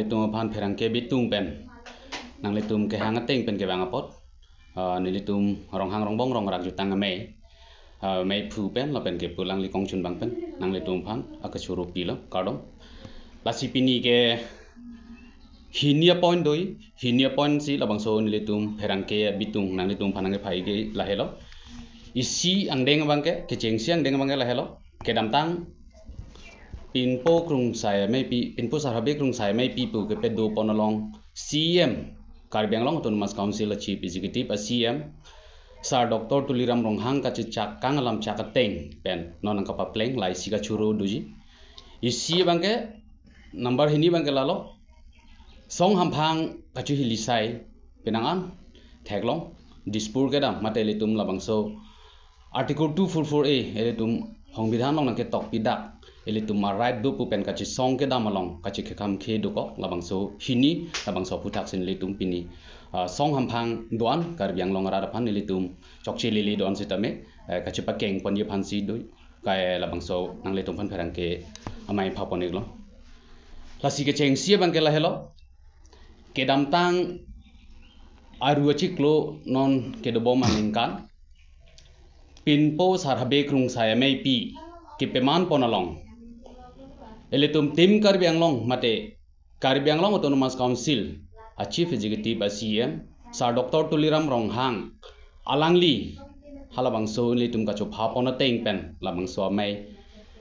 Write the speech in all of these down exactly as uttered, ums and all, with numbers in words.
Tum aphan pherangke bitung pen nanglitum kehang ateng pen kevang apot, ah, nelitum Ronghang Rongbong Rongrak Jutang Amei, ah, meiphu pen lapen kepu alangli kongchun abang pen nanglitum aphan akachoro pilo, kardom. Lasi pini ke hini a-point do, hini a-point si labangso nelitum pherangke bitung nanglitum aphan nangkephai ke lahelo. Isi angdeng abang ke, kechengsi angdeng abang ke lahelo. Kedamtang Pinpo Krungsai Ameipi, Pinpo Sar Habe Krungsai Ameipi pu kepadopon along C E M, Karbi Anglong Autonomous Council a-Chief Executive a-C E M, Sir Doctor Tuliram Ronghang kachechak kang alam chak ateng pen non nangkapapleng, la isi kachoro doji. Isi abang ke, number hini abang ke lalo, song hamphang kachohili asai penang an theklong, Dispur kedam mate ilitum labangso Article two four four A, ilitum Songbidhan along nangketok pidak, ilitum a-right do pu pen kachesong kedam along kachekhekhamkhe dokok labangso hini, labangso aphuthak si nelitum pini, ah, song hamphang do-an Karbi Anglong arat aphan nelitum chokche lele do-an sitame, eh, kachepakeng ponji aphan si do, kai labangso nanglitum aphan pherangke amei phapon-iklo. Lasi kechengsi abang ke lahelo. Kedamtang aru achiklo non kedobom aningkan, Pinpo Sar Habe Krungsai Ameipi kepaman pon along, ilitum Team Karbi Anglong mate Karbi Anglong Autonomous Council a-Chief Executive a-C E M, Sir Doctor Tuliram Ronghang, alangli halabangso nelitum kachopha pon ateng pen labangso amei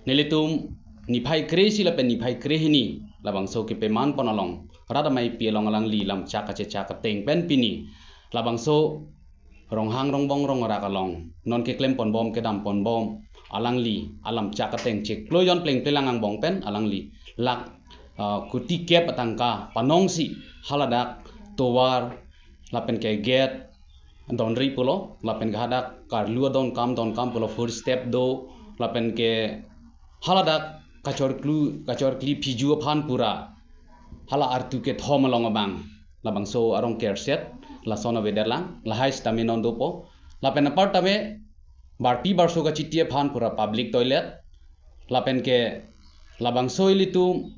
nelitum niphai kre-isi lapen niphai kre-hini labangso kepaman pon along, rat ameipi along alangli lam chak kachechak ateng pen pini labangso Ronghang Rongbong Rongrak along non keklem ponbom, kedam ponbom, alangli alam chak ateng chiklo jon plengple lang angbong pen alangli lakh, ah, kuti kep atangka panongsi haladak tovar lapen ke gate, donri pulo, lapen ke hadak karlu adon kam, don kam pulo, four step do, lapen ke haladak kachorklu, kachorkli phiju aphan pura hala artu kethom along abang labangso arong kerset lason avedet lang, lahai sitame non dopo. Lapen apar tame barpi barso kachiti aphan pura public toilet, lapen ke labangso ilitum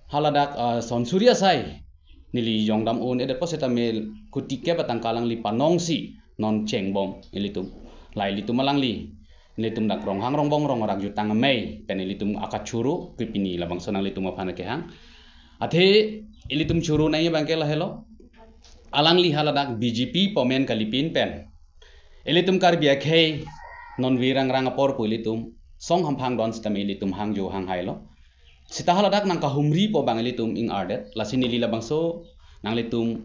haladak, ah, sonsuri asai neli jongdam un-edetpo sitame kuti kep atangka alangli panongsi non chengbom ilitum. La ilitum alangli nelitum dak Ronghang Rongbong Rongrak Jutang Amei pen ilitum akachoro ke pini labangso nanglitum aphan kehang. Athe ilitum choro nangji abang ke lahelo. Alangli haladak B J P pamen kalipin pen ilitum Karbi akhei non virang rang apor pu ilitum song hamphang do-an sitame ilitum hangjo hanghailo. Sita haladak nangkahumripo abang ilitum ing-ardet. Lasi neli labangso nanglitum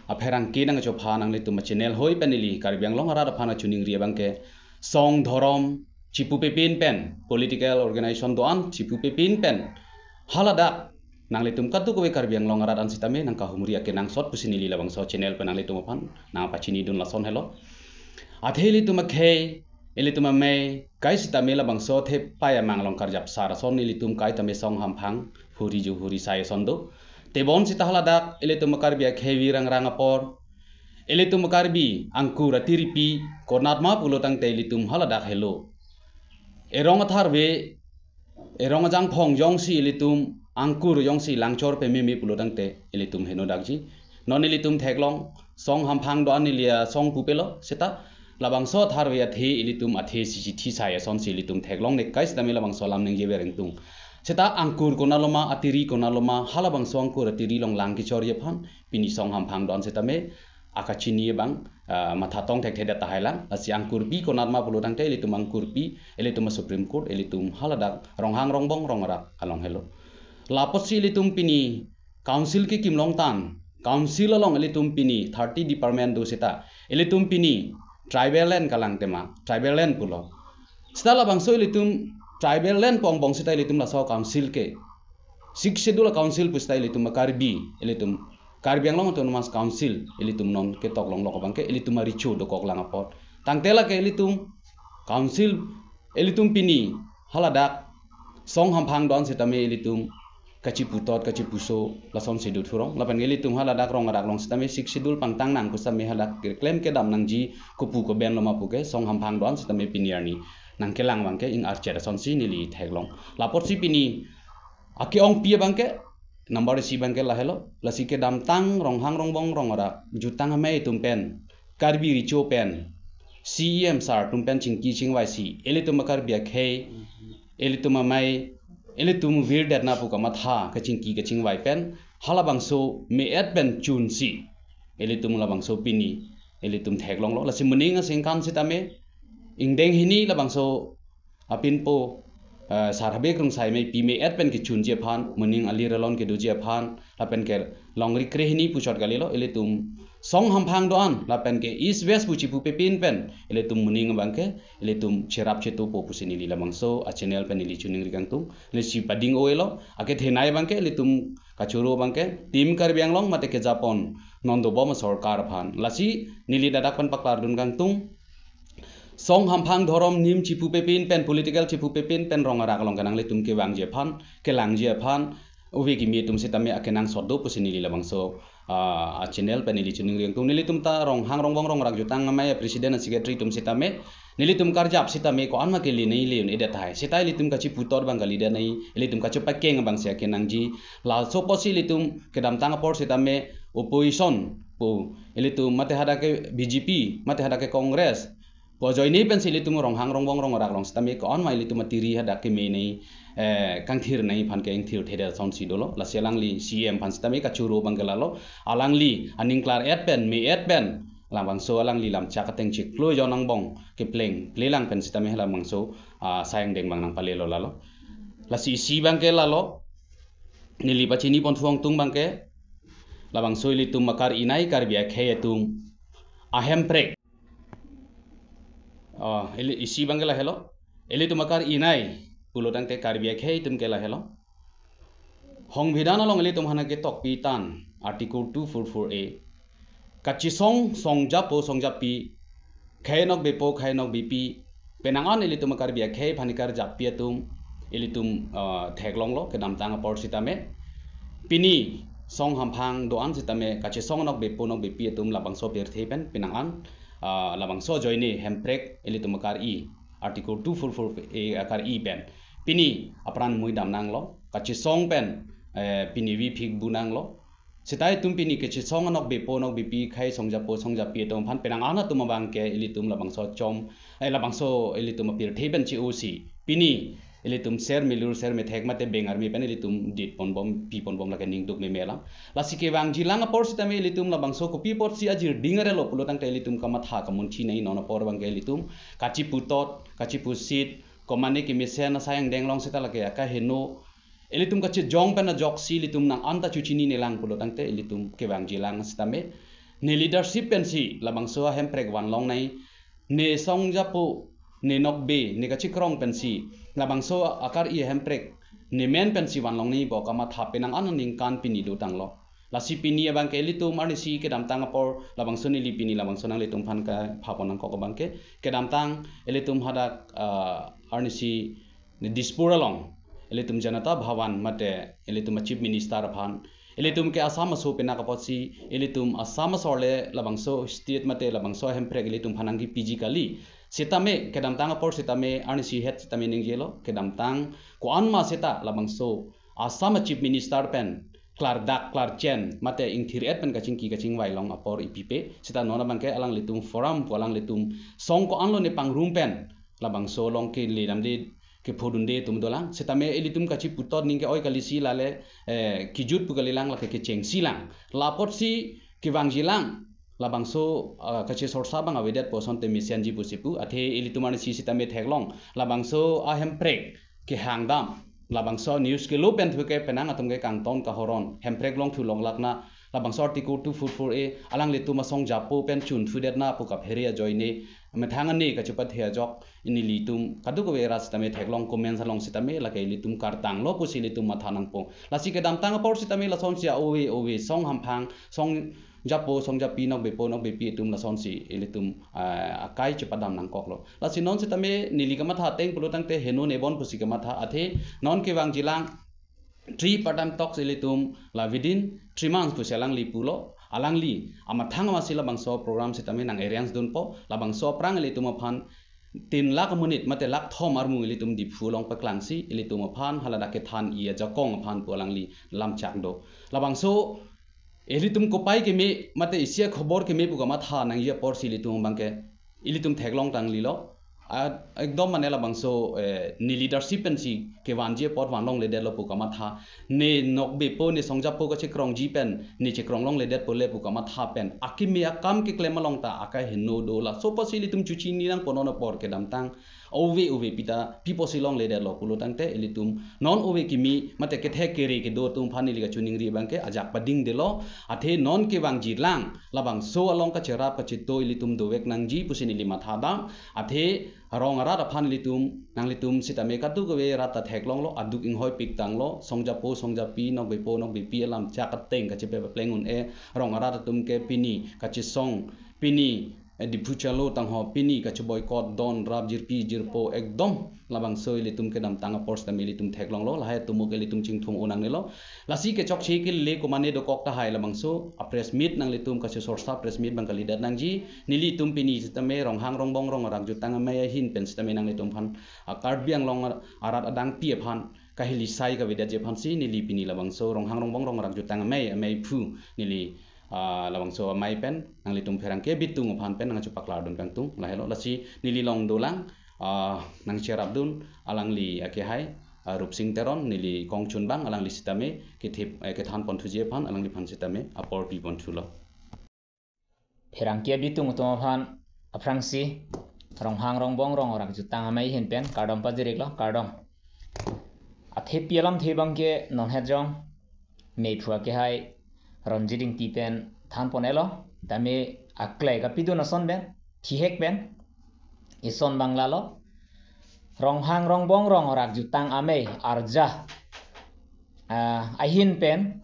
apherangke nangchopha nanglitum a-channel hoi pen neli Karbi Anglong arat aphan kachiningri abang ke song dhorom chipupepin pen, political organization do-an chipupepin pen haladak nanglitum kadokave Karbi Anglong arat an sitame nangkahumri akenangsot pusi neli labangso channel pen nanglitum aphan nangpachinidun lason helo. Athe ilitum akhei, ilitum amei, kai sitame labangso thepai amang along karjap sar ason ilitum kai tame song hamphang huri ju huri sai ason do. Tebon sita haladak ilitum Karbi akhei virang rang apor, ilitum Karbi angkur atiripi konatma pulo tangte ilitum haladak helo. Erong atharve, erong ajangphong jongsi ilitum angkur jongsi langchor pememe pulo tangte ilitum henodakji. Non ilitum theklong song hamphang do-an neli asong pupelo sita labangso atharve athe ilitum athe si chithi sai asonsi ilitum theklong, ne kai sitame labangso alam ningje bereng tung. Sita angkur konat loma, atiri konat loma, halabangso angkur atiri along lang kechorji aphan pini song hamphang do-an sitame akachini abang, ah, matha tong thekthedet tahai lang. Lasi angkurpi konatma pulo tangte ilitum angkurpi, ilitum a-Supreme Court, ilitum haladak Ronghang Rongbong Rongrak along helo. Lapotsi ilitum pini council kekim longtan, council along ilitum pini thirty department do sita, ilitum pini tribal land kalang tema, tribal land pulo. Sita labangso ilitum tribal land pu angbong sita ilitum laso council ke Sixth Schedule council pu sita ilitum Karbi, ilitum Karbi Anglong Autonomous Council ilitum non ketok longlok abang ke ilitum arecho dokok lang apot. Tangte lake ilitum council, ilitum pini haladak song hamphang do-an sitame ilitum kachiputot kachipuso lasonsi do thurong. Lapen ilitum haladak rong arak long sitame Sixth Schedule pangtang nang pu sitame hadak keklem kedam nangji kopu koben loma puke song hamphang do-an sitame pini arni nangkelang abang ke ing-archet asonsi neli theklong. Lapotsi pini ake-ongpi abang ke Number isi abangke lahelo, lasi kedamtang Ronghang Rongbong Rongrak Jutang Amei atum pen, Karbi Recho pen, C E M sir atum pen chingki chingvai si, ilitum a-Karbi akhei, ilitum amei, ilitum virdetna pu kamatha kachingki kachingvai pen, halabangso me-et pen chun si, ilitum labangso pini, ilitum theklonglo. Lasi moning asingkan sitame, ingdeng hini labangso apinpo, eh, Sar Habe Kungsai Ameipi me-et pen kechunji aphan, moning alir alon kedoji aphan, lapen ke longri krehini puchot kalilo, ilitum song hamphang do-an, lapen ke East West pu chipu pepin pen, ilitum moning abangke, ilitum cherap chetupo pusi neli labangso a-channel pen neli choningri kangtung, neli si pading-o-elo, akethenei abangke, ilitum kachoro abangke, Team Karbi Anglong mate kejapon non dobom asorkar aphan. Lasi neli ladak pen paklardun kangtung, song hamphang dhorom nim chipu pepin pen, political chipu pepin pen Rongrak along ke nanglitum kevangji aphan, kelangji aphan, ove kimi atum sitame akenangsot do pusi neli labangso, ah, a-channel pen neli choningri kangtung. Nelitum ta Ronghang Rongbong Rongrak Jutang Amei a-president a-secretary atum sitame, nelitum karjap sitame ko-an ma kele nei le un-edet tahai. Sita ilitum kachiputhot abang kalidet nei, ilitum kachepakeng abang si akenangji. Laso apotsi ilitum kedamtang apor sitame opposition pu, ilitum mate hadak ke B J P, mate hadak ke Congress pu ajoine pensi ilitum Ronghang Rongbong Rongrak along sitame ko-an ma ilitum atiri hadak keme nei, eh, kangthir nei aphan ke ingthir thedet asonsi dolo. Lasi alangli C E M aphan sitame kachoro abangke lalo, alangli aning klar-et pen, me-et pen, labangso alangli lamchak ateng chiklo jon angbong kepleng plelang pen sitame halabangso, ah, asai angdeng abang nangpalelo lalo. Lasi isi abangke lalo, neli pachini pon thuang tung abangke, labangso ilitum akar-inei Karbi akhei atum ahemprek. Ah, ili isi abangke lahelo, ilitum akar-inei pulo tangte Karbi akhei atum ke lahelo. Hongbidan along ilitum aphan ketokpi tan, Article two four four A. Kachesong songjapo songjapi, khei nokbepo khei nokbepi, penang an ilitum a-Karbi akhei aphan karjappi atum, ilitum, ah, theklonglo kedamtang apor sitame. Pini song hamphang do-an sitame kachesong nokbepo nokbepi atum labangso pirthe pen penang an, ah, labangso ajoine hemprek ilitum akar-i, Article two four four A akar-i pen pini apran mui damnanglo, kachesong pen, eh, pini vi phik bunanglo. Sita itum pini kachesong anokbepo nokbepi khei songjapo songjapi atum aphan penang an atum abangke ilitum labangso chom, eh, labangso ilitum apirthe pen che-osi pini ilitum ser milur ser methek mate beng arme pen ilitum dit ponbom pi ponbom lake ningduk meme alam. Lasi kevangjilang apor sitame ilitum labangso kopi apotsi ajir ding arelo pulo tangte ilitum kamatha kamunthi nei, non apor abangke ilitum kachiputhot kachipusit, komane kemesen asai angdeng along sita lake akaheno, ilitum kachejong pen ajoksi ilitum nang anta chuchini nelang pulo tangte ilitum kevangjilang sitame ne leadership pensi labangso ahemprek vanlong nei, ne songjapo, ne nokbe, ne kachikrong pensi labangso akar-i ahemprek ne men pensi vanlong nei pu kamatha penang an aningkan pini dotanglo. Lasi pini abangke ilitum arnisi kedamtang apor labangso neli pini labangso nanglitum aphan kapha pon nangkok abangke, kedamtang ilitum hadak, ah, arnisi Dispur along ilitum Janata Bhavan mate ilitum a-Chief Minister aphan, ilitum ke Assam aso penak apotsi ilitum Assam asor le labangso state mate labangso ahemprek ilitum aphan nangkepiji kali. Sitame kedamtang apor sitame arnisi het sitame ningjelo, kedamtang ko-an ma sita labangso Assam a-Chief Minister pen klardak klarchen mate ingthir-et pen kachingki kachingvai long apor ipipe. Sita non abangke alanglitum forum pu alanglitum song ko-anlo ne pangrum pen labangso along kele damde kephodunde atum dolang. Sitame ilitum kachiputhot ning ke-oi kalisi lale, eh, kejut pu kalilang lake kechengsilang. La apotsi kevangjilang labangso, ah, kachesorsa abang avedet pu asonte mesenji pusi pu. Athe ilitum arnisi sitame theklong labangso ahemprek kehangdam, labangso news kelo pen thuke penang atum ke kangton kahoron, hemprek longthu longlakna, labangso Article two four four A, alanglitum asongjapo pen chunthudetna pu kaphere ajoine methang ane kachepathe ajok, nelitum kadokave ra sitame theklong comments along sitame lake ilitum kartanglo pusi ilitum matha nangpo. Lasi kedamtang apor sitame lasonsi a-ove ove song hamphang, songjapo songjapi, nokbepo nokbepi atum lasonsi ilitum, ah, akai chepadam nangkoklo. Lasi non sitame neli kamatha ateng pulo tangte heno nebon pusi kamatha, athe non kevangjilang tripartite talks ilitum la within three months pusi alangli pulo. Alangli amathang amasi labangso program sitame nang-arrange dunpo, labangso aphrang ilitum aphan tin lakh amonit mate lakh thom armu ilitum Diphu along paklangsi ilitum aphan haladak kethan-i ajakong aphan pu alangli lamchak do. Labangso ilitum kopai keme mate isi akhobor keme pu kamatha nangji aporsi ilitum abangke ilitum theklong tanglilo. A, ekdom mane labangso, eh, ne leadership pensi kevanji apot vanlongledetlo pu kamatha, ne nokbepo ne songjapo kachekrongji pen ne chekrong longledetpo le pu kamatha pen akeme akam keklem along ta akaheno do. Laso apotsi ilitum chuchini nangpo non apor kedamtang ove ove pita pi apotsi longledetlo pulo tangte ilitum non ove kimi mate kethek kere kedo atum aphan neli kachiningri abangke ajak padingdelo. Athe non kevangji lang labangso along kacherap kacheto ilitum dovek nangji pusi neli mathadam. Athe rong arat aphan ilitum nanglitum sitame kadokave rat ta theklonglo, aduk inghoi piktanglo, songjapo songjapi nokbepo nokbepi alamchak ateng kachepapleng un-e. Rong arat atum ke pini kachesong, pini, eh, Diphu chalo tangho pini kacheboycott don rap jirpi jirpo ekdom labangso ilitum kedamtang apor sitame ilitum theklonglo, lahai atum ke ilitum chingthum un nangnelo. Lasi kechokche kele komane dokok tahai labangso a press meet nanglitum kachesorsa press meet abang kalidet nangji. Nelitum pini sitame Ronghang Rongbong Rong Arak Jutang Amei ahin pen sitame nanglitum aphan, a, Karbi Anglong ar-, arat adangpi aphan kahilisai kavedetji aphansi neli pini labangso Ronghang Rongbong Rong Arak Jutang Amei, ameiphu neli, ah, labangso amei pen nanglitum pherangke bitung aphan pen nangchepaklardun kangtung lahelo. Lasi neli along dolang, ah, nangcherapdun alangli akehai, ah, Rupsing Teron, neli kongchunbang alangli sitame kethip, eh, kethan ponthuji aphan alangliphan sitame apor pi ponthulo. Pherangke bitung atum aphan aphrangsi Ronghang Rongbong Rong Arak Jutang Amei ahin pen kardom pajiriklo, kardom. Athe pi alamthe abangke non het jong meiphu akehai Ronjit Ingti pen than pon-elo, tame aklai kapidun ason pen, thihek pen ison bang lalo. Ronghang Rongbong Rong Arak Jutang Amei arja, ah, ahin pen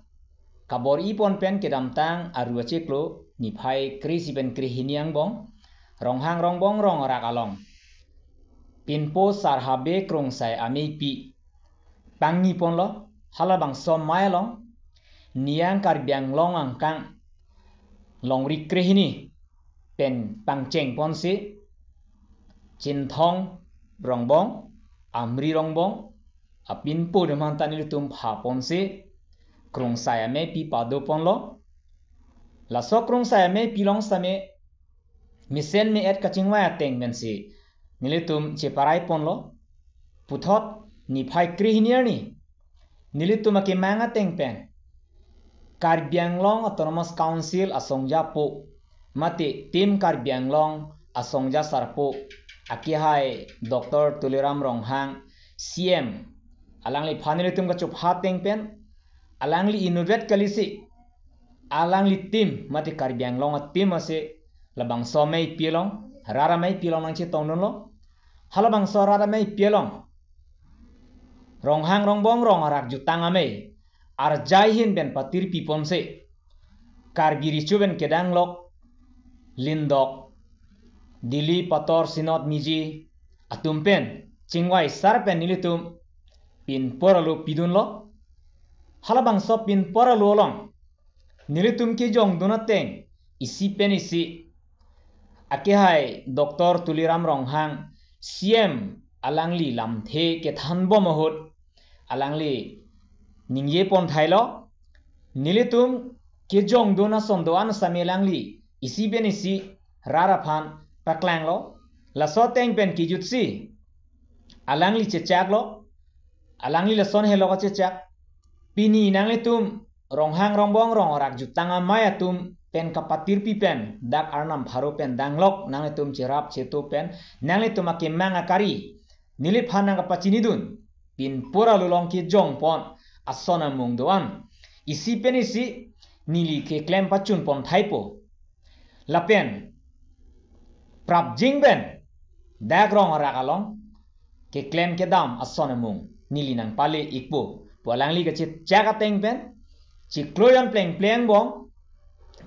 kabor-i pon pen kedamtang Aru achiklo niphai kre-isi pen krehini angbong Ronghang Rongbong Rong Arak along Pinpo Sar Habe Krungsai Ameipi pangni ponlo. Halabangso amei along Niyang Karbi Anglong angkang longri krehini pen pangcheng ponsi Chinthong Rongbong, Amri Rongbong apinpo atum aphan ta nelitum pha ponsi Krungsai Ameipi pado ponlo. Laso Krungsai Ameipi along sitame mesen me-et kachingvai ateng pensi nelitum cheparai ponlo. Puthot niphai krehini arni nelitum akemang ateng pen Karbi Anglong Autonomous Council asongjapo mate Team Karbi Anglong asongja sarpo akehai Doctor Tuliram Ronghang C M alangliphan nelitum kachopha ateng pen alangli inutvet kalisi alangli team mate Karbi Anglong a-team ase labangso ameipi along, rat ameipi along nangchetongdunlo. Halabangso rat ameipi along Ronghang Rongbong Rong Arak Jutang Amei arja ahin pen patirpi ponsi Karbi Recho pen kedanglok, lindok, Delhi pator Synod miji atum pen chingvai sar pen nelitum pinpor alo pidunlo. Halabangso pinpor alo along nelitum kejongdun ateng isi pen isi akehai Doctor Tuliram Ronghang C M alangli lamthe kethan bom ahut alangli ningje pon thailo. Nelitum kejongdun ason do-an sitame alangli isi pen isi rat aphan paklanglo. Laso ateng pen kejutsi alangli chechaklo. Alangli lason helo kachechak: Pini nanglitum Ronghang Rongbong Rong Arak Jutang Amei atum pen kapatirpi pen dak Arnam pharo pen danglok nanglitum cherap cheto pen nanglitum akemang akari neliphan nangkapachinidun pinpor alo along kejong pon ason amung do-an isi pen isi neli keklem pachun pon thaipo. Lapen prapjin pen dak Rong Arak along keklem kedam ason amung neli nangpale ikpo pu alangli kachechak ateng pen chiklo jon plengpleng angbong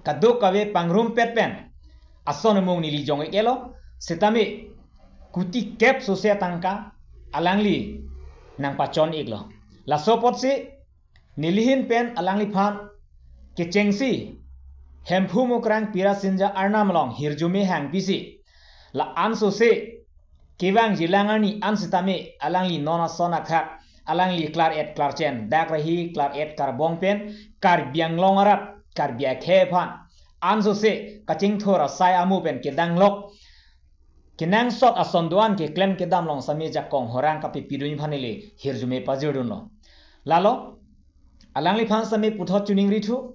kadokave pangrumpet pen ason amung neli jong ik-elo, sitame kuti kep sose atangka alangli nangpachon iklo. Laso apotsi neli ahin pen alangliphan kechengsi Hemphu Mukrang Pirasinja Arnam along hirjume hangpisi la-an sose kevangji lang arni an sitame alangli non ason akhak, alangli klar-et klarchen, dak rahi klar-et karbong pen Karbi Anglong arat, Karbi akhei aphan ansose kachingthur asai amu pen kedanglok kenangsot ason do-an keklem kedam along sitame jakong horang kapipidun aphan ili hirjume pajirdunlo. Lalo, alangliphan sitame puthot choningrithu,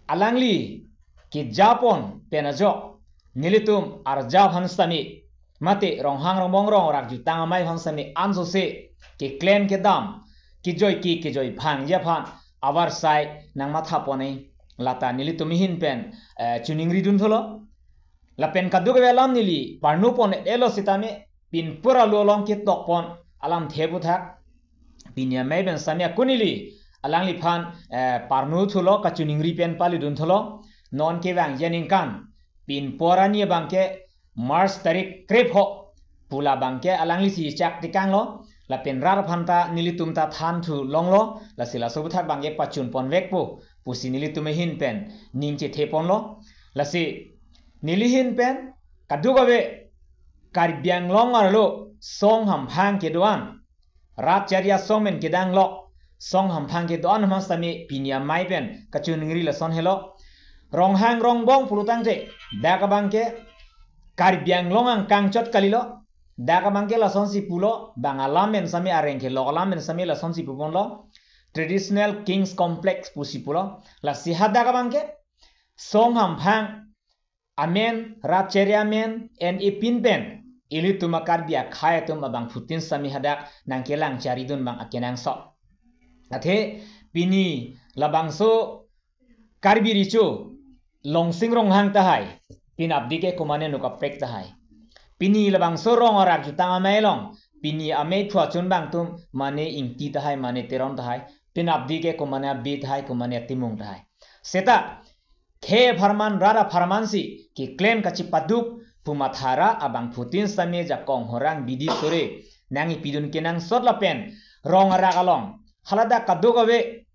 alangli kejapon pen ajok nelitum arja aphan sitame mate Ronghang Rongbong Rong Arak Jutang Amei aphan sitame ansose keklem kedam, kejoi ke kejoi phangji aphan avarsai nangmathaponji, lata nelitum ahin pen, eh, choningridun thulo. Lapen kadokave alam neli parnopon-et-elo sitame pinpur alo along ketokpon alamthe aputhak pini amei pen sitame akun ili alangliphan, eh, parno thulo, kachoningri pen palidun thulo. Non kevangji aningkan pinpur arni abangke March tarik krepho pu labangke alanglisi chak tikanglo, lapen rat aphan ta nelitum ta thanthu longlo, lasi laso aputhak abangke pachunponvekpo pusi nelitum ahin pen ning chetheponlo. Lasi neli ahin pen kadokave Karbi Anglong arlo song hamphang kedo-an, rat chari asong pen kedanglok song hamphang kedo-an aphan sitame pini amei pen kachoningri lason helo. Ronghang Rongbong pulotangte dak abangke Karbi Anglong angkang chot kalilo. Dak abangke lasonsi pulo, bang alam pen sitame, areng kelok alam pen sitame lasonsi puponlo. Traditional Kings Complex pusi pulo. Lasi hadak abangke song hamphang amen, rat chari amen en-e pin pen ilitum a-Karbi akhei atum abangphutin sitame hadak nangkelang charidun abang akenangsot. Athe pini labangso Karbi Recho Longsing Ronghang tahai, penapdi ke komatne nangkaprek tahai. Pini labangso Rong Arak Jutang Amei along pini amei phu achun abang atum mane Ingti tahai, mane Teron tahai, penapdi ke komatne Abe tahai, komatne Timung tahai. Seta khei apharman, rat apharmansi keklem kachipaduk pu mathara abangphutin sitame jakong horang bidi sore nangkepidun kenangsot lapen Rong Arak along haladak kadokave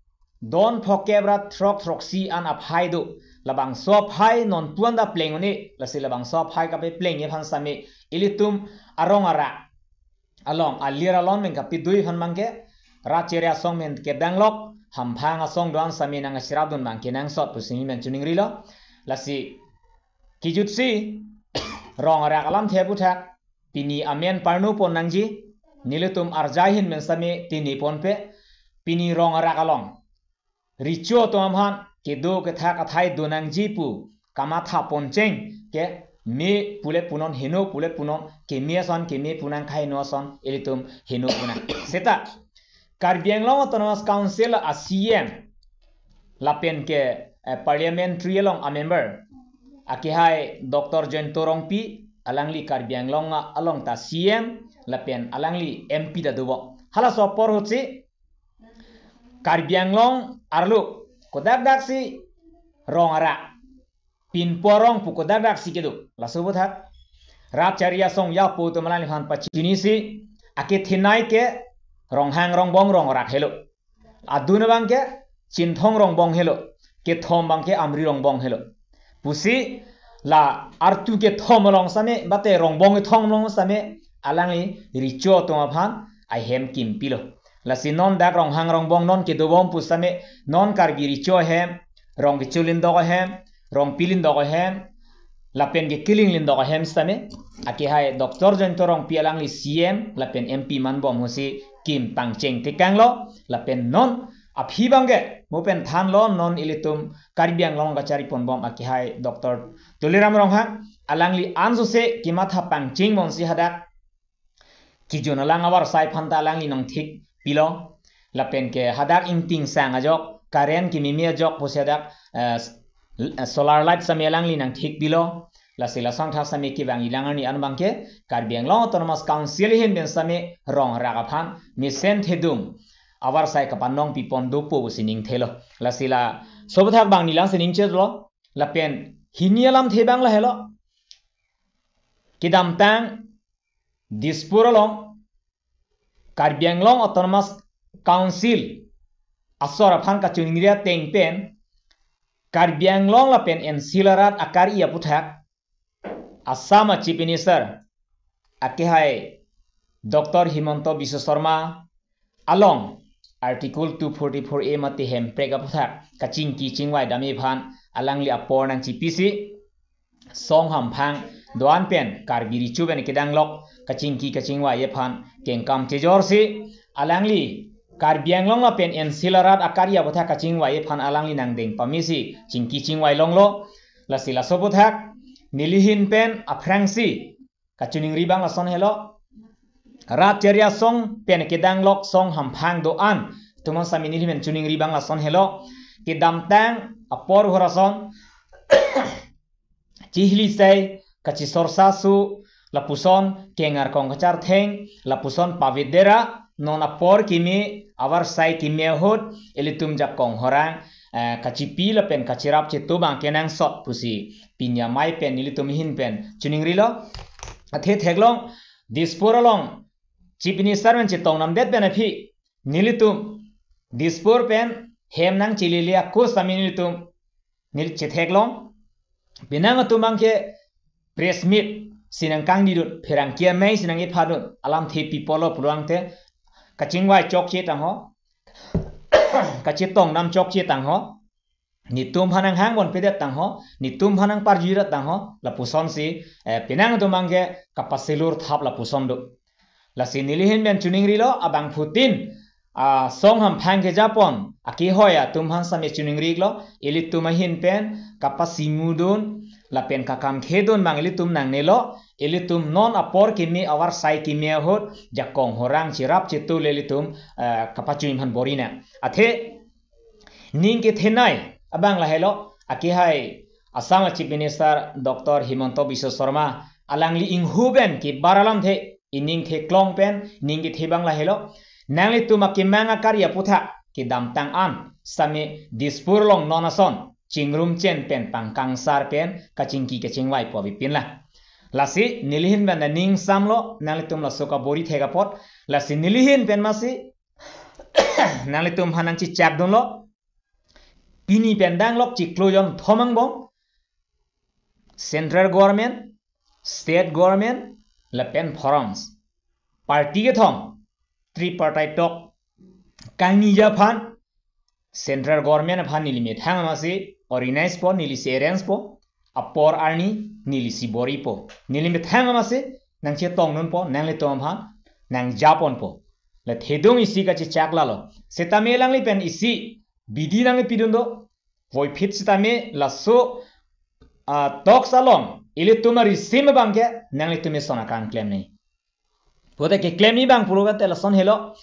don phongokep ra throk throksi an aphai do. Labangso aphai nonpu anta pleng un-e, lasi labangso aphai kapeplengji aphan sitame ilitum a-Rong Arak along alir alon pen kapidui aphan abangke rat chari asong pen kedanglok hamphang asong do-an sitame nangkachirapdun abang kenangsot pusi neli pen choningrilo. Lasi kejutsi Rong Arak alamthe aputhak pini amen parnopon nangji, nelitum arja ahin pen sitame tiniponpe, pini Rong Arak along Recho atum aphan kedo kethak athai do nangji pu kamathaponcheng ke me pule punon, heno pule punon, keme ason keme punang, kaheno ason ilitum heno punang. Seta Karbi Anglong Autonomous Council a-C E M lapen ke, eh, parliamentary along a-member akehai Doctor Jayanta Rongpi, alangli Karbi Anglong along ta C E M lapen alangli M P ta dobo. Halaso apor ahutsi Karbi Anglong arlo kodakdaksi Rong Arak, pinpur arong pu kodakdaksi kedo. Laso aputhak rat chari asong yapo atum alangliphan pachinisi, akethenei ke Ronghang Rongbong Rong Arak helo. Adun abangke Chinthong Rongbong helo. Kethom abangke Amri Rongbong helo. Pusi la artu kethom along sitame, mate Rongbong kethom along sitame alangli Recho atum aphan ahem kimpilo. Lasi non dak Ronghang Rongbong non kedobom pu sitame, non Karbi Recho ahem, Rong Kecho Lindok ahem, Rongpi Lindok ahem, lapen ke Killing Lindok ahem sitame, akehai Doctor Jayanta Rongpi alangli C E M lapen M P manbom ahutsi kim pangcheng tekanglo, lapen non aphi abangke mo pen thanlo, non ilitum Karbi Anglong kachariponbom akehai Doctor Tuliram Ronghang, alangli ansose kematha pangcheng bomsi hadak kejun alang avarsai aphanta alangli nangthik pilo. Lapen ke hadak ingting sang ajok, current kememe ajok pusi hadak, eh, s-, eh, solar light sitame alangli nangthik pilo. Lasi lason thak sitame kevangji lang arni an abangke Karbi Anglong Autonomous Council ahin pen sitame Rong Arak aphan mesen thedung avarsai kapanong pipon dopo pusi ningthelo. Lasi laso aputhak abang neli lang sining chelo. Lapen hini alamthe abang lahelo. Kedamtang Dispur along Karbi Anglong Autonomous Council asor aphan kachoningri ateng pen Karbi Anglong lapen N C arat akari aputhak Assam a Chief Minister akehai Doctor Himanta Biswa Sarma along Article two forty-four A mate hemprek aputhak kachingki chingvai dam aphan alangli apor nangchipisi, song hamphang do-an pen Karbi Recho pen kedanglok kachingki kachingvai aphan kengkam chejorsi, alangli Karbi Anglong lapen N C Hills arat akarya aputhak kachingvai aphan alangli nangdeng pamesi chingki chingvai longlo. Lasi laso aputhak neli ahin pen aphrangsi kachiningri abang lason helo. Rat Cheriasong pen kedanglok song hamphang do-an atum aphan sami neli ahin pen chiningri abang lason helo. Kedamtang apor ahut ason chihli sai kachisorsa su lapuson kengar kong kachartheng lapuson pavidera non apor kimi avarsai kimi ahut ilitum jakong horang, eh, kachipi lapen kachirap chetu abang kenangsot pusi pini amei pen nelitum ahin pen chiningrilo. Athe theklong Dispur along Chief Minister pen chetong namdet pen aphi nelitum Dispur pen hem nangchelele ako sami nelitum neli chetheklong. Penang atum abangke press meet si nangkangdidun, pherangke amei si nang-ephatdun, alamthe pi apotlo pulo tangte kachingvai chokche tangho, kachetong nam chokche tangho, netum aphan nanghang ponpedet tangho, netum aphan nangparjuidet tangho, lapusonsi, eh, penang atum abangke kapasilur thap lapuson do. Lasi neli ahin pen chiningrilo, abangphutin, ah, song hamphang kejapon akehoi atum aphan sami chiningrilo, ilitum ahin pen kapasimudun lapen kakamkhedun abang ilitum nangnelo, ilitum non apor kimi avarsai kimi ahut jakong horang chirap chetu le ilitum, eh, kapachunji aphan borinang. Athe ning kethenei abang lahelo, akehai Assam Chief Minister Doctor Himanta Biswa Sarma alangli inghu pen kebar alamthe ining theklong pen ning kethe abang lahelo. Nanglitum akemang akarya aputhak kedamtang an sami Dispur along non ason chingrum chen pen pangkangsar pen kachingki kachingvai po avepinlang. Lasi neli ahin pen ning samlo, nanglitum laso kabori thek apot. Lasi neli ahin pen masi nanglitum aphan nangchechakdunlo. Pini pen danglok chiklo jonthom angbong, Central Government, State Government, lapen forums, party kethom, tripartite talk kangniji aphan, Central Government aphan neli methang amatsi organize po, nelisi arrange po, apor arni nelisi boripo. Neli methang amatsi nangchetongdunpo, nanglitum aphan nangjaponpo. La thedung isi kachechak lalo. Setame alangli pen isi bidi nangpidun do. Voiphit setame laso, ah, talks along ilitum arisim abangke nanglitum eson akam klemnei. Pulote keklemji abang pulo kate lason helo.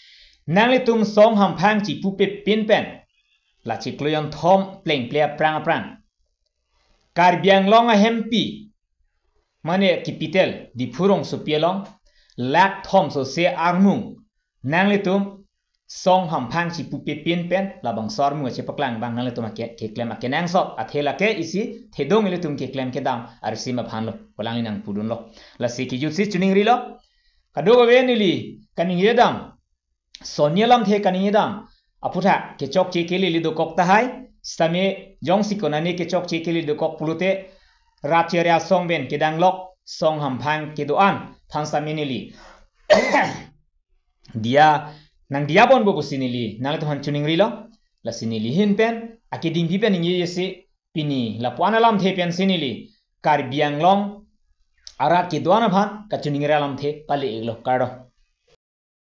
Nanglitum song hamphang chipupe pin pen la chiklo jonthom plengple aphrang aphrang Karbi Anglong ahempi, mane capital Diphu rongsopi along lakh thom sose armung nanglitum song hamphang chipupe pin pen labangso armung kachepaklang abang nanglitum ake, keklem akenangsot, athe lake isi thedung ilitum keklem kedam arisim aphanlo, alangli nangpudunlo. Lasi kejutsi chiningrilo. Kadokave neli kaningje dam, sonni alamthe kaningje dam aputhak kechokche kelele dokok tahai, setame jongsi konane kechokche kelele dokok pulote Rat Cheriasong pen kedanglok song hamphang kedo-an aphan sami neli diya, nangdiya ponpo pusi neli nanglitum aphan chiningrilo. Lasi neli ahin pen akedingpi pen ningjesi pini lapu-an alamthe pensi neli Karbi Anglong arat kedo-an aphan kachiningri alamthe pale-iklo, kardom.